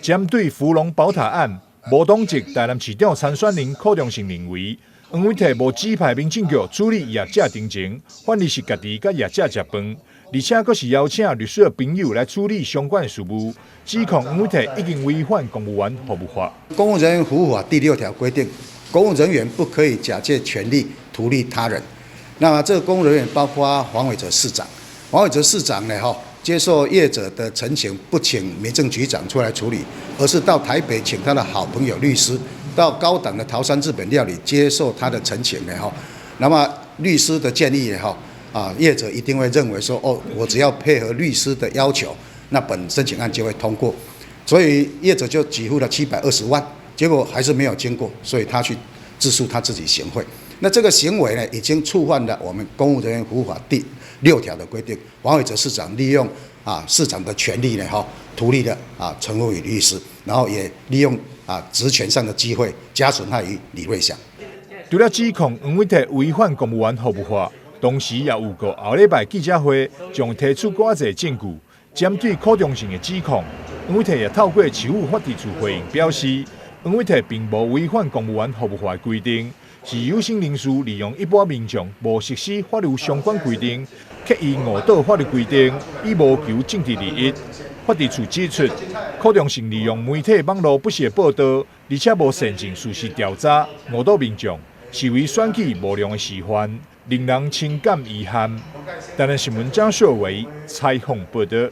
針對福隆寶塔案，無黨籍台南市長參選人柯忠盛認為，黃偉哲無指派民政局處理業者陳情，反而是家己佮業者食飯，而且閣是邀請律師的朋友來處理相關的事務，指控黃偉哲已經違反公務員服務法。公務人員服務法第六條規定，公務人員不可以假借權力圖利他人。那麼這個公務人員包括黃偉哲市長，黃偉哲市長呢，哈，接受業者的陳情，不請民政局長出來處理，而是到台北請他的好朋友律師到高檔的桃山日本料理接受他的陳情呢，哈。那麼律師的建議呢，哈，啊，業者一定會認為說，哦，我只要配合律師的要求，那本申請案就會通過。所以業者就給付了720萬，結果還是沒有經過，所以他去自訴他自己行賄。那這個行為呢，已經觸犯了我們公務人員服務法第六條的規定。黃偉哲市長利用市長的權力呢，哈，圖利了陳文宇律師，然後也利用職權上的機會加損害於李瑞祥。除了指控黃偉哲違反公務員服務法，同時也預告後禮拜記者會將提出閣較濟證據，針對柯忠盛的指控。黃偉哲也透過市府法制處回應表示，黃偉哲並無違反公務員服務法的規定，是有心人士利用一般民眾無熟悉法律相關規定，刻意誤導法律規定，以謀求政治利益。法制處指出，柯忠盛利用媒體網路不實報道，而且無善盡事實調查，誤導民眾，是為選舉無良的示範，令人深感遺憾。台南新聞張秀維採訪報道。